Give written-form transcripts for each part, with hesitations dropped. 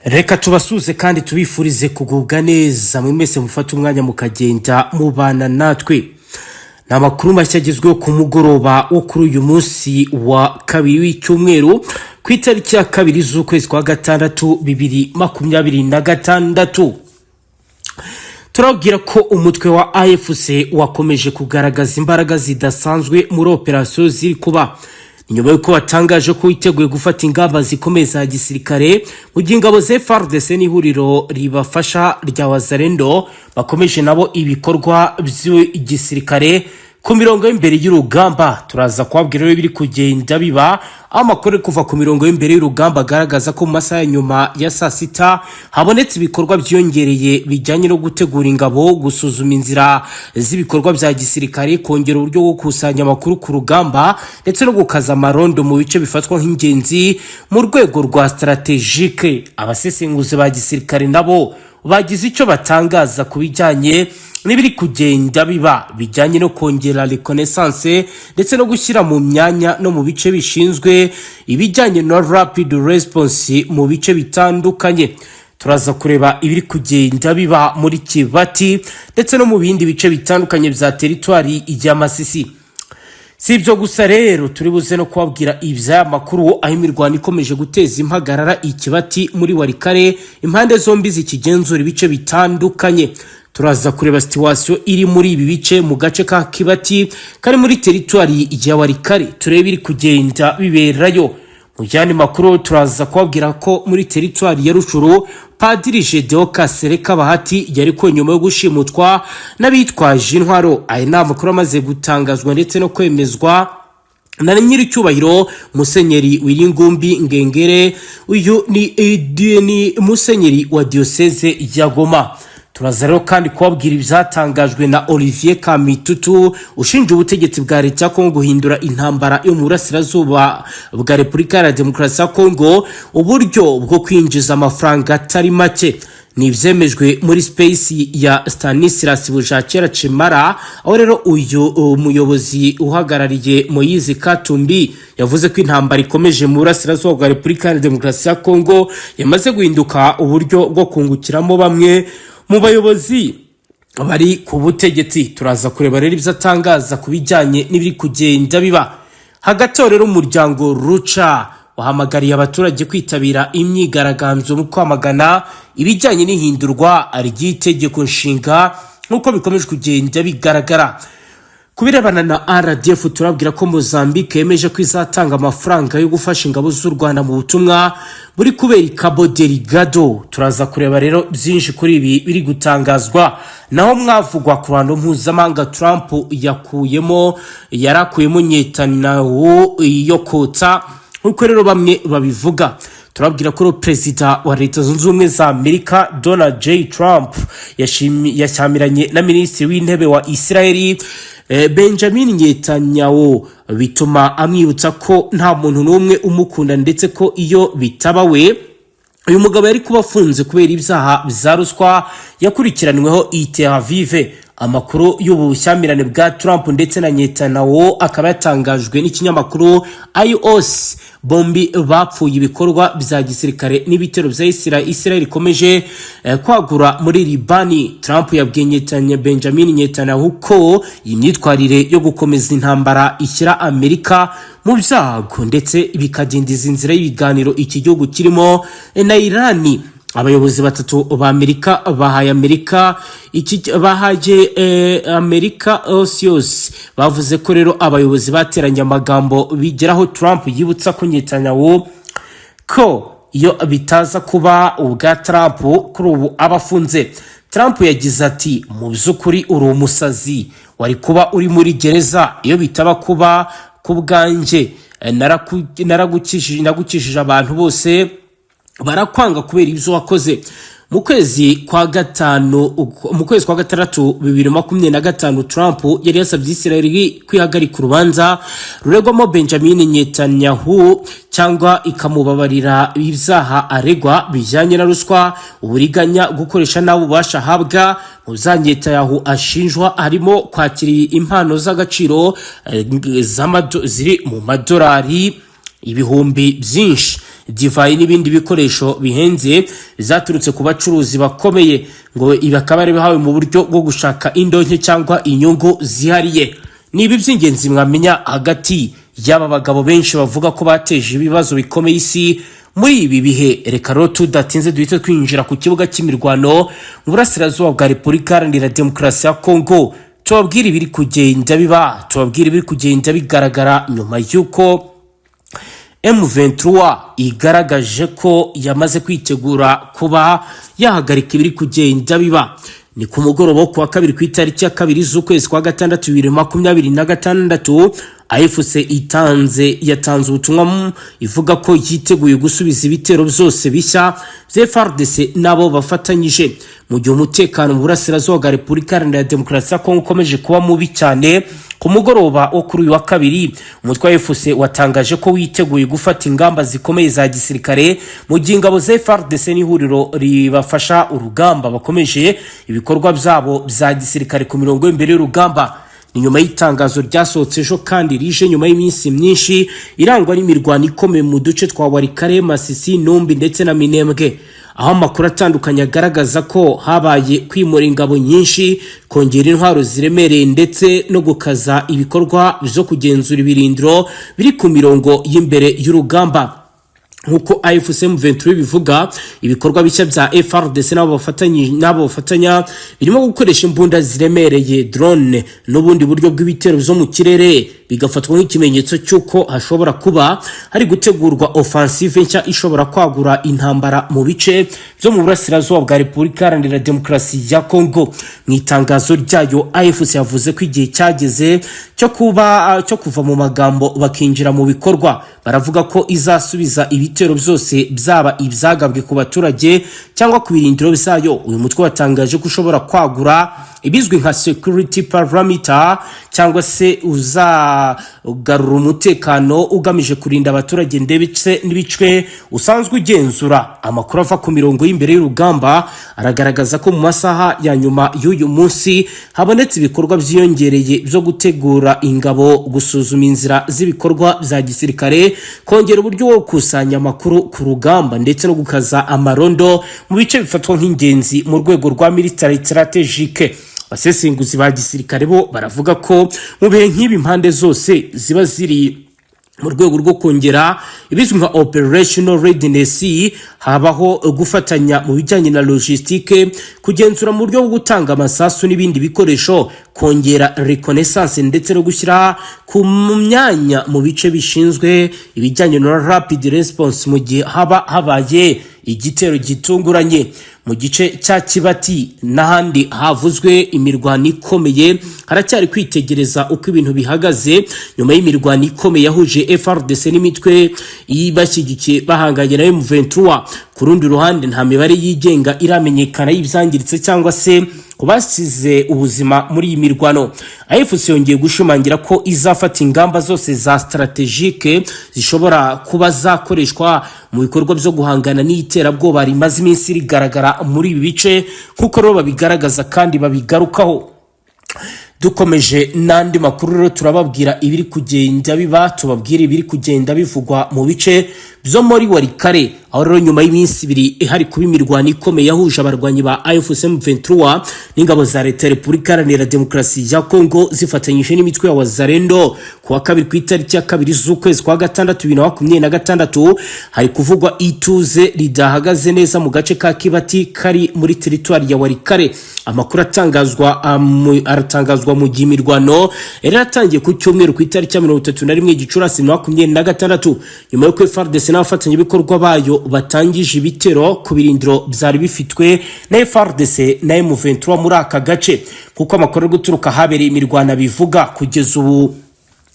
Reka tubasuhuze kandi tubifurize kugubwa neza mwe mwese mufate umwanya mukagenda mubana natwe. Ni amakuru mashya agezweho ku mugoroba wo kuri uyu munsi wa kabiri w'icyumweru, ku itariki ya 2 z'ukwezi kwa gatandatu 2026. Turabwira ko umutwe wa AFC wakomeje kugaragaza imbaraga zidasanzwe muri operasiyo ziri kuba nyuma y'uko watangaje ko witeguye gufata ingamba zikomeye za gisirikare, mu gihe ingabo za FARDC n'ihuriro ribafasha rya Wazalendo bakomeje nabo ibikorwa by'igisirikare ku mirongo y'imbere y'urugamba. Turaza kubabwira rero ibiri kugenda biba, aho amakuru ari kuva ku mirongo y'imbere y'urugamba agaragaza ko mu masaha ya nyuma ya saa sita habonetse ibikorwa byiyongereye bijyanye no gutegura ingabo, gusuzuma inzira z'ibikorwa bya gisirikare, kongera uburyo bwo gukusanya amakuru ku rugamba, ndetse no gukaza amarondo mu bice bifatwa nk'ingenzi mu rwego rwa stratégique. Abasesenguzi ba gisirikare nabo bagize icyo batangaza ku bijyanye n'ibiri kugenda biba, bijyanye no kongera reconnaissance ndetse no gushyira mu myanya no mu bice bishinzwe ibijyanye na rapid response mu bice bitandukanye. Turaza kureba ibiri kugenda biba muri Kibati ndetse no mu bindi bice bitandukanye bya teritwari ya Masisi. Si ibyo gusa rero, turi buze no kubabwira iby'aya makuru, aho imirwano ikomeje guteza impagarara i Kibati muri Walikale, impande zombi zikigenzura ibice bitandukanye. Turaza kureba situation iri muri ibi bice, mu gace ka Kibati kari muri teritwari ya Walikale, turebe ibiri kugenda biberayo. Mu yandi makuru, turaza kubabwira ko muri teritwari ya Rutshuru, Padiri Gedeon Kasereka Bahati yarekuwe nyuma yo gushimutwa n'abitwaje intwaro. Aya ni amakuru amaze gutangazwa ndetse no kwemezwa na nyiricyubahiro Musenyeri Wiringumbi Ngengere. Uyu ni musenyeri wa diyoseze ya Goma. Turaza rero kandi kubabwira ibyatangajwe na Olivier Kamitutu, ushinja ubutegetsi bwa leta ya Kongo guhindura intambara yo mu burasirazuba bwa Repubulika ya Demokarasi ya Kongo uburyo bwo kwinjiza amafaranga atari make. Ni ibyemejwe muri space ya Stanislas Bujakera Chimara, aho rero uyu muyobozi uhagarariye Moyizi Katumbi yavuze ko intambara ikomeje mu burasirazuba bwa Repubulika ya Demokarasi ya Kongo yamaze guhinduka uburyo bwo kungukiramo bamwe mu bayobozi bari ku butegetsi. Turaza kureba rero ibyo atangaza ku bijyanye n'ibiri kugenda biba. Hagati aho rero, umuryango Ruca wahamagariye abaturage kwitabira imyigaragambyo mu kwamagana ibijyanye n'ihindurwa ry'itegeko nshinga, nk'uko bikomeje kugenda bigaragara. Ku birebana na RDF, turabwira ko Mozambique yemeje ko izatanga amafaranga yo gufasha ingabo z'u Rwanda mu butumwa buri kubera i Cabo Delgado. Turaza kureba rero byinshi kuri ibi biri gutangazwa. Naho mwavugwa ku ruhando mpuzamahanga, Trump yakuyemo, yarakuyemo Netanyahu yo kotsa, nk'uko rero bamwe babivuga. Turabwira ko Perezida wa Leta Zunze Ubumwe za Amerika Donald J Trump yashyamiranye na Minisitiri w'Intebe wa Israeli Benjamin Netanyahu, bituma amwibutsa ko nta muntu n'umwe umukunda, ndetse ko iyo bitaba we, uyu mugabo yari kuba afunze kubera ibyaha bya ruswa yakurikiranyweho i Tel Aviv. Amakuru y'ubu bushyamirane bwa Trump ndetse na Netanyahu akaba yatangajwe n'ikinyamakuru Axios. Bombi bapfuye ibikorwa bya gisirikare n'ibitero bya Israel ikomeje kwagura muri Libani. Trump yabwiye Benjamin Netanyahu ko iyi myitwarire yo gukomeza intambara ishyira Amerika mu byago, ndetse bikadindiza inzira y'ibiganiro iki gihugu kirimo na Irani. Abayobozi batatu ba Amerika bahaye Amerika iki, bahaye Amerika Axios, bavuze ko rero abayobozi bateranye amagambo bigeraho Trump yibutsa ko Netanyahu ko iyo bitaza kuba ubwa Trump, kuri ubu aba afunze. Trump yagize ati: "Mu by'ukuri uri umusazi, wari kuba uri muri gereza iyo bitaba kuba ku bwanjye. Nagukijije, abantu bose barakwanga kubera ibyo wakoze." Mu kwezi kwa gatanu, mu kwezi kwa gatandatu 2025, Trump yari yasabye Israel kwihagarika urubanza ruregwamo Benjamin Netanyahu cyangwa ikamubabarira ibyaha aregwa bijyanye na ruswa, uburiganya, gukoresha nabi ububasha ahabwa. Mu byaha Netanyahu ashinjwa harimo kwakira impano z'agaciro ziri mu madolari ibihumbi byinshi. Divayi n'ibindi bikoresho bihenze bizaturutse ku bacuruzi bakomeye, ngo ibi akaba ari bihawe mu buryo bwo gushaka indonke cyangwa inyungu zihariye. Ni ibi by'ingenzi mwamenya hagati y'aba bagabo benshi bavuga ko bateje ibibazo bikomeye isi muri ibi bihe. Reka rero tudatinze duhite twinjira ku kibuga cy'imirwano mu burasirazuba bwa Repubulika Iharanira Demokarasi ya Kongo, tubabwire ibiri kugenda biba, tubabwire ibiri kugenda bigaragara nyuma y'uko M23 igaragaje ko yamaze kwitegura kuba yahagarika ibiri kugenda biba. Ni ku mugoroba wo kuwa kabiri, ku itariki ya 2 z'ukwezi kwa gatandatu 2026, AFC yatanze ubutumwa ivuga ko yiteguye gusubiza ibitero byose bishya bya FARDC nabo bafatanyije, mu gihe umutekano mu burasirazuba bwa Repubulika Iharanira Demokarasi ya Kongo ukomeje kuba mubi cyane. Ku mugoroba wo kuri uyu wa kabiri, umutwe wa AFC watangaje ko witeguye gufata ingamba zikomeye za gisirikare, mu gihe ingabo za FARDC n'ihuriro ribafasha urugamba bakomeje ibikorwa byabo bya gisirikare ku mirongo y'imbere y'urugamba. Ni nyuma y'itangazo ryasohotse ejo kandi rije nyuma y'iminsi myinshi irangwa n'imirwano ikomeye mu duce twa Walikale, Masisi, Numbi ndetse na Minembwe, aho amakuru atandukanye agaragaza ko habaye kwimura ingabo nyinshi, kongera intwaro ziremereye ndetse no gukaza ibikorwa byo kugenzura ibirindiro biri ku mirongo y'imbere y'urugamba. Nk'uko AFC M23 bivuga, ibikorwa bishya bya FARDC n'abo bafatanya birimo gukoresha imbunda ziremereye, drone n'ubundi buryo bw'ibitero byo mu kirere, bigafatwa nk'ikimenyetso cy'uko hashobora kuba hari gutegurwa offensive nshya ishobora kwagura intambara mu bice byo mu burasirazuba bwa Repubulika Iharanira Demokarasi ya Kongo. Mu itangazo ryayo, AFC yavuze ko igihe cyageze cyo kuva mu magambo bakinjira mu bikorwa. Baravuga ko izasubiza ibitero byose, byaba ibyagabwe ku baturage cyangwa ku birindiro byayo. Uyu mutwe watangaje ko ushobora kwagura ibizwi nka security perimeter, cyangwa se uzagarura umutekano ugamije kurinda abaturage ndetse n'ibice usanzwe ugenzura. Amakuru ava ku mirongo y'imbere y'urugamba aragaragaza ko mu masaha ya nyuma y'uyu munsi habonetse ibikorwa byiyongereye byo gutegura ingabo, gusuzuma inzira z'ibikorwa bya gisirikare, kongera uburyo bwo gukusanya amakuru ku rugamba ndetse no gukaza amarondo mu bice bifatwa nk'ingenzi mu rwego rwa military strategique. Abasesenguzi ba gisirikare bo baravuga ko mu bihe nk'ibi impande zose ziba ziri mu rwego rwo kongera ibizwi nka operational readiness. Habaho gufatanya mu bijyanye na logistique, kugenzura mu buryo bwo gutanga amasasu n'ibindi bikoresho, kongera reconnaissance ndetse no gushyira ku myanya mu bice bishinzwe ibijyanye na rapid response mu gihe haba habaye igitero gitunguranye. Mu gice cya Kibati n'ahandi havuzwe imirwano ikomeye, haracyari kwitegereza uko ibintu bihagaze nyuma y'imirwano ikomeye yahuje FARDC n'imitwe ibashyigikiye bahanganye na M23. Ku rundi ruhande, nta mibare yigenga iramenyekana y'ibyangiritse cyangwa se ku basize ubuzima muri iyi mirwano. AFC yongeye gushimangira ko izafata ingamba zose za stratégique zishobora kuba zakoreshwa mu bikorwa byo guhangana n'iterabwoba rimaze iminsi rigaragara muri ibi bice, nk'uko rero babigaragaza kandi babigarukaho. Dukomeje n'andi makuru rero, turababwira ibiri kugenda biba, tubabwira ibiri kugenda bivugwa mu bice byo muri Walikale, aho rero nyuma y'iminsi 2 hari kuba imirwano ikomeye yahuje abarwanyi ba AFC M23 n'ingabo za leta ya Repubulika Iharanira Demokarasi ya Kongo zifatanyije n'imitwe ya Wazalendo, ku wa kabiri, ku itariki ya 2 z'ukwezi kwa gatandatu 2026, hari kuvugwa ituze ridahagaze neza mu gace ka Kibati kari muri teritwari ya Walikale. Amakuru aratangazwa mu gihe imirwano yari yaratangiye ku cyumweru, ku itariki ya 31 Gicurasi 2026, nyuma y'uko FARDC n'abafatanyabikorwa bayo batangije ibitero ku birindiro byari bifitwe na FARDC na M23 muri aka gace. Kuko amakuru ari guturuka ahabereye imirwano bivuga, kugeza ubu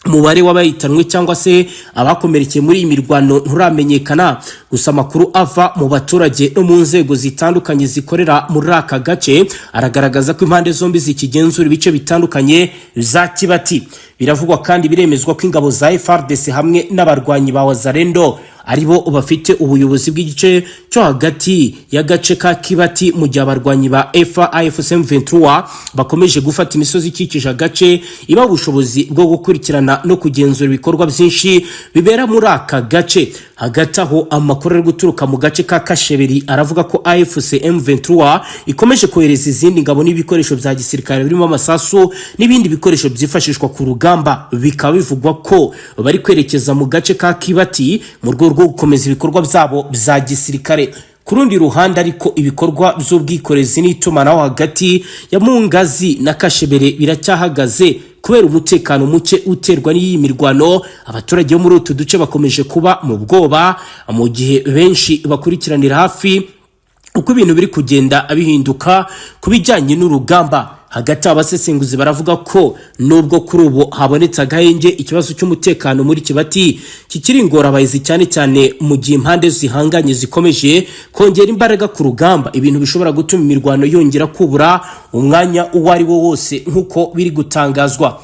umubare w'abahitanwe cyangwa se abakomerekeye muri iyi mirwano nturamenyekana. Gusa amakuru ava mu baturage no mu nzego zitandukanye zikorera muri aka gace aragaragaza ko impande zombi zikigenzura ibice bitandukanye za Kibati. Biravugwa kandi biremezwa ko ingabo za FARDC hamwe n'abarwanyi ba Wazalendo aribo bafite ubuyobozi bw'igice cyo hagati y'agace ka Kibati, mu gihe abarwanyi ba AFC M23 bakomeje gufata imisozi ikikije agace, iba ubushobozi bwo gukurikirana no kugenzura ibikorwa byinshi bibera muri aka gace. Hagati aho, amakuru ari guturuka mu gace ka Kasheberi aravuga ko AFC M23 ikomeje kohereza izindi ngabo n'ibikoresho bya gisirikare, birimo amasasu n'ibindi bikoresho byifashishwa ku rugamba. Bikaba bivugwa ko bari kwerekeza mu gace ka Kibati mu rwego rwo gukomeza ibikorwa byabo bya gisirikare. Ku rundi ruhande ariko, ibikorwa by'ubwikorezi n'itumanaho hagati ya Mungazi na Kashebere biracyahagaze kubera umutekano muke uterwa n'iyi mirwano. Abaturage bo muri utu duce bakomeje kuba mu bwoba, mu gihe benshi bakurikiranira hafi uko ibintu biri kugenda bihinduka ku bijyanye n'urugamba. Hagati aho, abasesenguzi baravuga ko nubwo kuri ubu habonetse agahenge, ikibazo cy'umutekano muri Kibati kikiri ingorabahizi, cyane cyane mu gihe impande zihanganye zikomeje kongera imbaraga ku rugamba, ibintu bishobora gutuma imirwano yongera kubura umwanya uwo ari wo wose, nk'uko biri gutangazwa.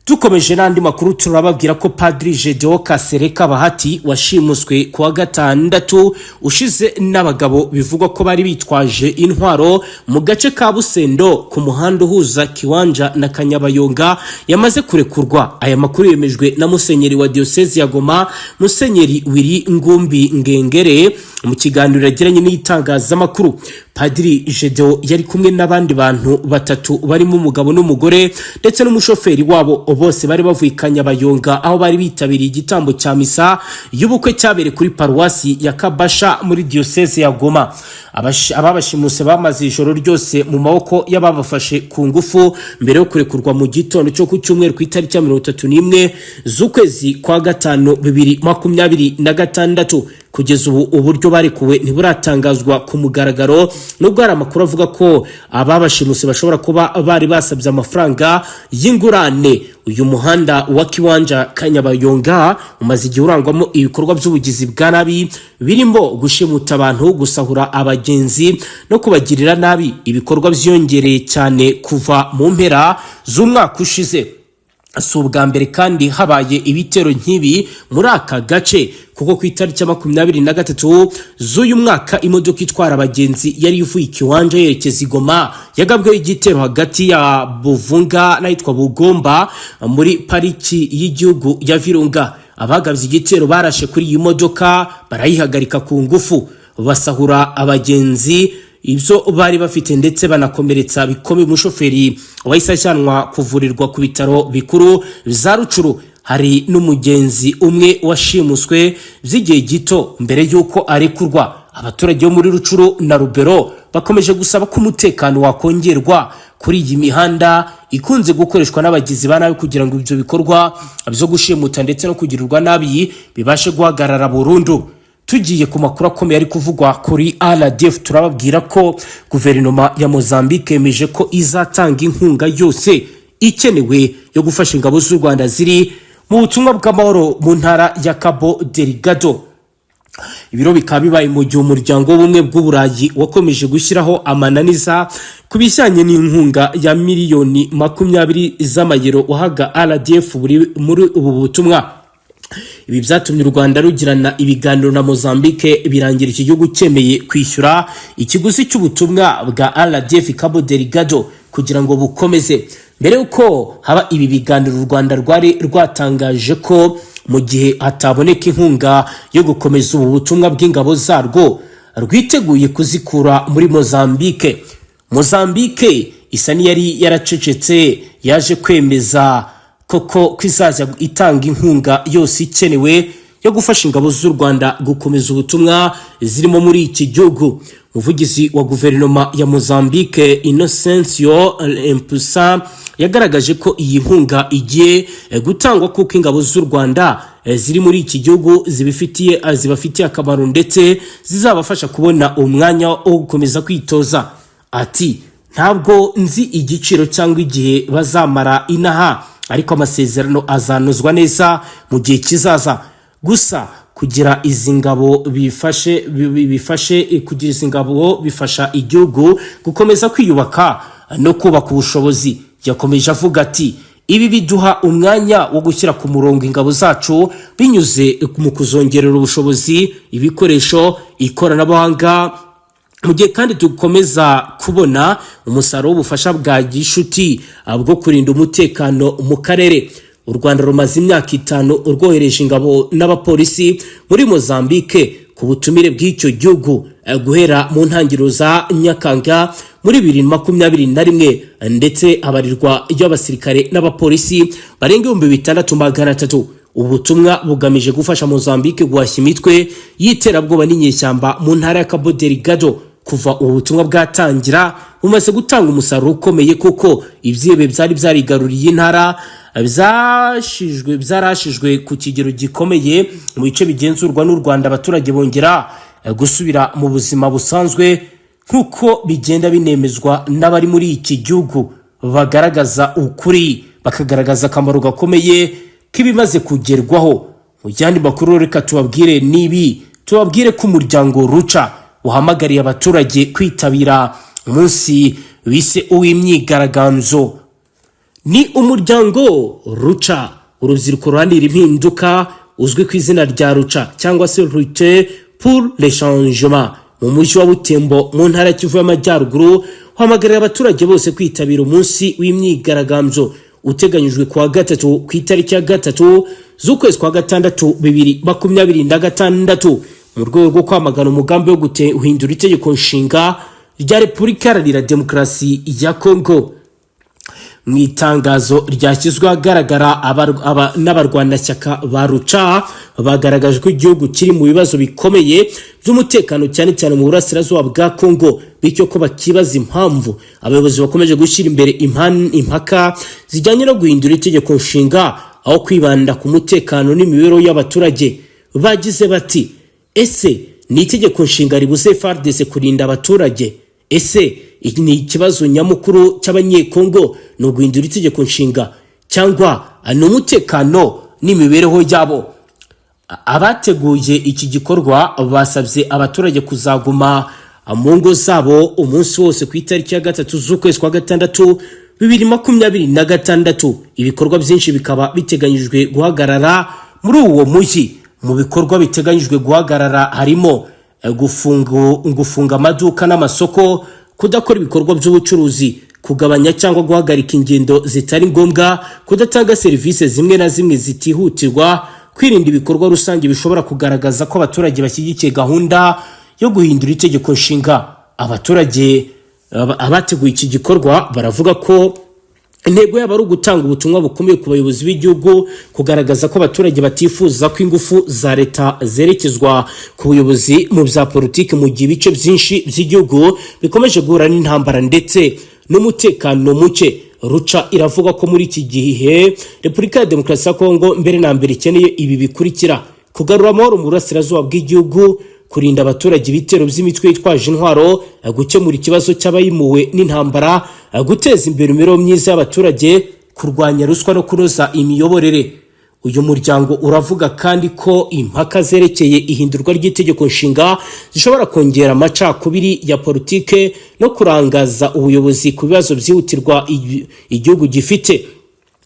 Dukomeje n'andi makuru, turababwira ko Padiri Gedeon Kasereka Bahati washimuswe ku wa gatandatu ushize n'abagabo bivugwa ko bari bitwaje intwaro mu gace ka Busendo ku muhanda uhuza Kiwanja na Kanyabayonga yamaze kurekurwa. Aya makuru yemejwe na musenyeri wa Diyosezi ya Goma, Musenyeri Willy Ngumbi Ngengere, mu kiganiro yagiranye n'itangazamakuru. Padiri Gedeon yari kumwe n'abandi bantu batatu, barimo umugabo n'umugore ndetse n'umushoferi wabo. Bose bari bavuye i Kanyabayonga, aho bari bitabiriye igitambo cya misa y'ubukwe cyabereye kuri paruwasi ya Kabasha muri Diyoseze ya Goma. Ababashimuse bamaze ijoro ryose mu maboko y'ababafashe ku ngufu mbere yo kurekurwa mu gitondo cyo ku cyumweru, ku itariki ya 31 z'ukwezi kwa gatanu 2026. Kugeza ubu, uburyo barekuwe ntiburatangazwa ku mugaragaro, nubwo hari amakuru avuga ko ababashimuse bashobora kuba bari basabye amafaranga y'ingurane. Uyu muhanda wa Kiwanja Kanyabayonga umaze igihe urangwamo ibikorwa by'ubugizi bwa nabi, birimo gushimuta abantu, gusahura abagenzi no kubagirira nabi, ibikorwa byiyongereye cyane kuva mu mpera z'umwaka ushize. Si ubwa mbere kandi habaye ibitero nk'ibi muri aka gace, kuko ku itariki ya 23 z'uyu mwaka imodoka itwara abagenzi yari ivuye Ikiwanja yerekeza i Goma yagabweho igitero hagati ya Buvunga n'ahitwa Bugomba muri Pariki y'Igihugu ya Virunga. Abagabye igitero barashe kuri iyi modoka, barayihagarika ku ngufu, basahura abagenzi ibyo bari bafite, ndetse banakomeretsa bikomeye umushoferi wahise ajyanwa kuvurirwa ku bitaro bikuru bya Rutshuru. Hari n'umugenzi umwe washimuswe by'igihe gito mbere y'uko arekurwa. Abaturage bo muri Rutshuru na Rubero bakomeje gusaba ko umutekano wakongerwa kuri iyi mihanda ikunze gukoreshwa n'abagizi ba nabi, kugira ngo ibyo bikorwa byo gushimuta ndetse no kugirirwa nabi bibashe guhagarara burundu. Tugiye ku makuru akomeye ari kuvugwa kuri RDF, turababwira ko guverinoma ya Mozambique yemeje ko izatanga inkunga yose ikenewe yo gufasha ingabo z'u Rwanda ziri mu butumwa bw'amahoro mu ntara ya Cabo Delgado. Ibiro bikaba bibaye mu gihe Umuryango w'Ubumwe bw'Uburayi wakomeje gushyiraho amananiza ku bijyanye n'inkunga ya miliyoni 20 z'amayero wahaga RDF muri ubu butumwa. Ibi byatumye u Rwanda rugirana ibiganiro na Mozambique, birangira iki gihugu cyemeye kwishyura ikiguzi cy'ubutumwa bwa RDF Cabo Delgado kugira ngo bukomeze. Mbere y'uko haba ibi biganiro, u Rwanda rwari rwatangaje ko mu gihe hataboneka inkunga yo gukomeza ubu butumwa bw'ingabo zarwo, rwiteguye kuzikura muri Mozambique. Mozambique isa n'iyari yaracecetse, yaje kwemeza koko ko izajya itanga inkunga yose ikenewe yo gufasha ingabo z'u Rwanda gukomeza ubutumwa zirimo muri iki gihugu. Umuvugizi wa guverinoma ya Mozambique, Innocencio Mpusa, yagaragaje ko iyi nkunga igiye gutangwa kuko ingabo z'u Rwanda ziri muri iki gihugu zibafitiye akamaro, ndetse zizabafasha kubona umwanya wo gukomeza kwitoza. Ati: "Ntabwo nzi igiciro cyangwa igihe bazamara inaha, ariko amasezerano azanozwa neza mu gihe kizaza. Gusa kugira izi ngabo bifashe kugira izi ngabo bifasha igihugu gukomeza kwiyubaka no kubaka ubushobozi." Yakomeje avuga ati: "Ibi biduha umwanya wo gushyira ku murongo ingabo zacu binyuze mu kuzongerera ubushobozi, ibikoresho, ikoranabuhanga, mu gihe kandi dukomeza kubona umusaruro w'ubufasha bwa gishuti bwo kurinda umutekano mu karere." U Rwanda rumaze imyaka 5 rwohereje ingabo n'abapolisi muri Mozambique ku butumire bw'icyo gihugu, guhera mu ntangiriro za Nyakanga muri 2021, ndetse habarirwa y'abasirikare n'abapolisi barenga 6300. Ubutumwa bugamije gufasha Mozambique guhashya imitwe y'iterabwoba n'inyeshyamba mu ntara ya Cabo Delgado. Kuva ubu butumwa bwatangira, bumaze gutanga umusaruro ukomeye, kuko ibyihebe byari byarigaruriye intara byashijwe byarashijwe ku kigero gikomeye mu bice bigenzurwa n'u Rwanda, abaturage bongera gusubira mu buzima busanzwe, nk'uko bigenda binemezwa n'abari muri iki gihugu, bagaragaza ukuri, bakagaragaza akamaro gakomeye k'ibimaze kugerwaho. Mu yandi makuru, reka tubabwire nibi, tubabwire ko umuryango Ruca uhamagariye abaturage kwitabira umunsi bise uw'imyigaragambyo. Ni umuryango Ruca, urubyiruko ruharanira impinduka, uzwi ku izina rya Ruca cyangwa se Lutte pour le Changement, mu mujyi wa Butembo mu ntara ya Kivu y'Amajyaruguru, uhamagarira abaturage bose kwitabira umunsi w'imyigaragambyo uteganyijwe kuwa gatatu, ku itariki ya 3 z'ukwezi kwa gatandatu 2026, mu rwego rwo kwamagana umugambi wo guhindura itegeko nshinga rya Repubulika Iharanira Demokarasi ya Kongo. Mu itangazo ryashyizwe ahagaragara n'abarwanashyaka ba Ruca, bagaragaje ko igihugu kiri mu bibazo bikomeye by'umutekano, cyane cyane mu burasirazuba bwa Kongo, bityo ko bakibaza impamvu abayobozi bakomeje gushyira imbere impaka zijyanye no guhindura itegeko nshinga aho kwibanda ku mutekano n'imibereho y'abaturage. Bagize bati: "Ese ni itegeko nshinga ribuze FARDC kurinda abaturage? Ese ni ikibazo nyamukuru cy'Abanyekongo ni uguhindura itegeko nshinga, cyangwa ni umutekano n'imibereho yabo?" Abateguye iki gikorwa basabye abaturage kuzaguma mu ngo zabo umunsi wose ku itariki ya 3 z'ukwezi kwa gatandatu 2026. Ibikorwa byinshi bikaba biteganyijwe guhagarara muri uwo mujyi. Mu bikorwa biteganyijwe guhagarara harimo gufunga amaduka n'amasoko, kudakora ibikorwa by'ubucuruzi, kugabanya cyangwa guhagarika ingendo zitari ngombwa, kudatanga serivisi zimwe na zimwe zitihutirwa, kwirinda ibikorwa rusange bishobora kugaragaza ko abaturage bashyigikiye gahunda yo guhindura itegeko nshinga. Abaturage, abateguye iki gikorwa baravuga ko intego yabo ari ugutanga ubutumwa bukomeye ku bayobozi b'igihugu, kugaragaza ko abaturage batifuza ko ingufu za leta zerekezwa ku buyobozi mu bya politiki, mu gihe ibice byinshi by'igihugu bikomeje guhura n'intambara ndetse n'umutekano muke. Ruca iravuga ko muri iki gihe Repubulika ya Demokarasi ya Kongo mbere na mbere ikeneye ibi bikurikira: kugarura amahoro mu burasirazuba bw'igihugu, kurinda abaturage ibitero by'imitwe yitwaje intwaro, gukemura ikibazo cy'abayimuwe n'intambara, guteza imbere imibereho myiza y'abaturage, kurwanya ruswa no kunoza imiyoborere. Uyu muryango uravuga kandi ko impaka zerekeye ihindurwa ry'itegeko nshinga zishobora kongera amacakubiri ya politike no kurangaza ubuyobozi ku bibazo byihutirwa igihugu gifite.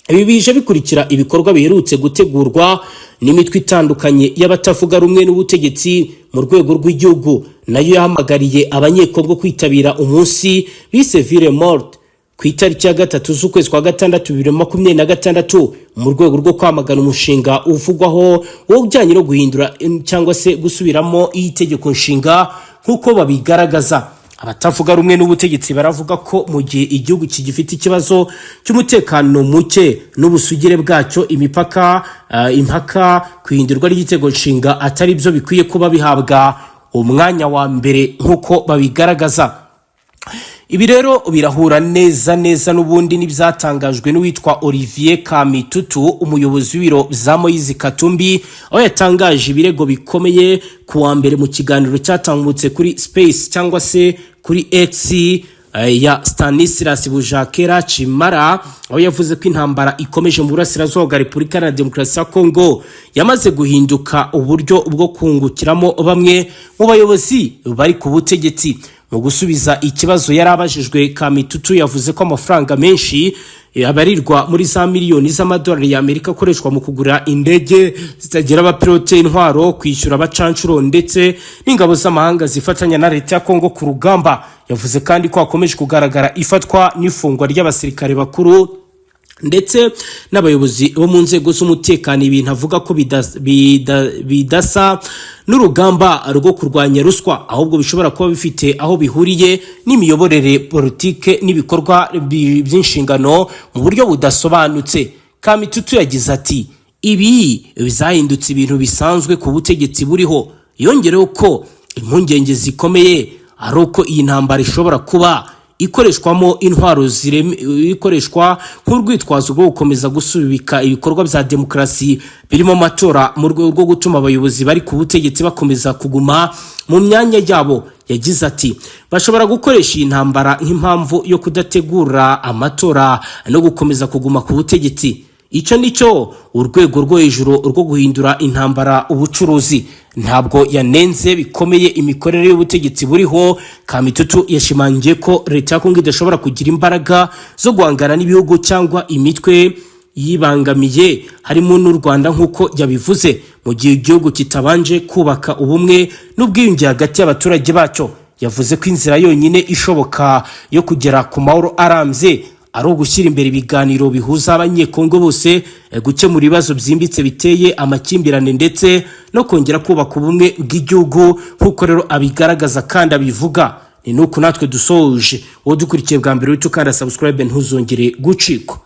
Ibi bije bikurikira ibikorwa biherutse gutegurwa n'imitwe itandukanye y'abatavuga rumwe n'ubutegetsi mu rwego rw'igihugu, nayo yahamagariye Abanyekongo kwitabira umunsi bise Ville Morte ku itariki ya 3 z'ukwezi kwa gatandatu 2026, mu rwego rwo kwamagana umushinga uvugwaho wo ujyanye no guhindura cyangwa se gusubiramo iyi tegeko nshinga. Nk'uko babigaragaza, abatavuga rumwe n'ubutegetsi baravuga ko mu gihe igihugu kigifite ikibazo cy'umutekano muke n'ubusugire bwacyo, imipaka, impaka ku ihindurwa ry'itegeko nshinga atari byo bikwiye kuba bihabwa umwanya wa mbere, nk'uko babigaragaza. Ibi rero birahura neza neza n'ubundi n'ibyatangajwe n'uwitwa Olivier Kamitutu, umuyobozi w'ibiro bya Moïse Katumbi, aho yatangaje ibirego bikomeye ku wa mbere mu kiganiro cyatambutse kuri Space cyangwa se kuri X ya Stanislas Bujakera Chimara, aho yavuze ko intambara ikomeje mu burasirazuba bwa Repubulika Iharanira Demokarasi ya Kongo yamaze guhinduka uburyo bwo kungukiramo bamwe mu bayobozi bari ku butegetsi. Mu gusubiza ikibazo yari abajijwe, Kamitutu yavuze ko amafaranga menshi abarirwa muri za miliyoni z'amadolari y'Amerika akoreshwa mu kugura indege zitagira abapilote, intwaro, kwishyura abacanshuro ndetse n'ingabo z'amahanga zifatanya na leta ya Kongo ku rugamba. Yavuze kandi ko hakomeje kugaragara ifatwa n'ifungwa ry'abasirikare bakuru. ndetse n'abayobozi bo mu nzego z'umutekano, ibintu avuga ko bidasa n'urugamba rwo kurwanya ruswa, ahubwo bishobora kuba bifite aho bihuriye n'imiyoborere, politike n'ibikorwa by'inshingano mu buryo budasobanutse. Kamitutu yagize ati: "Ibi bizahindutse ibintu bisanzwe ku butegetsi buriho." Yongereho ko impungenge zikomeye ari uko iyi ntambara ishobora kuba ikoreshwamo intwaro ikoreshwa nk'urwitwazo rwo gukomeza gusubika ibikorwa bya demokarasi birimo amatora, mu rwego rwo gutuma abayobozi bari ku butegetsi bakomeza kuguma mu myanya yabo. Yagize ati: "Bashobora gukoresha iyi ntambara nk'impamvu yo kudategura amatora no gukomeza kuguma ku butegetsi. Icyo ni cyo urwego rwo hejuru rwo guhindura intambara ubucuruzi." Ntabwo yanenze bikomeye imikorere y'ubutegetsi buriho. Kamitutu yashimangiye ko leta ya Kongo idashobora kugira imbaraga zo guhangana n'ibihugu cyangwa imitwe yibangamiye, harimo n'u Rwanda nk'uko yabivuze, mu gihe igihugu kitabanje kubaka ubumwe n'ubwiyunge hagati y'abaturage bacyo. Yavuze ko inzira yonyine ishoboka yo kugera ku mahoro arambye ari ugushyira imbere ibiganiro bihuza Abanyekongo bose, gukemura ibibazo byimbitse biteye amakimbirane, ndetse no kongera kubaka ubumwe bw'igihugu, nk'uko rero abigaragaza kandi abivuga. Ni nuko natwe dusoje. Wowe dukurikiye bwa mbere, uhita ukanda subscribe, ntuzongere gucikwa.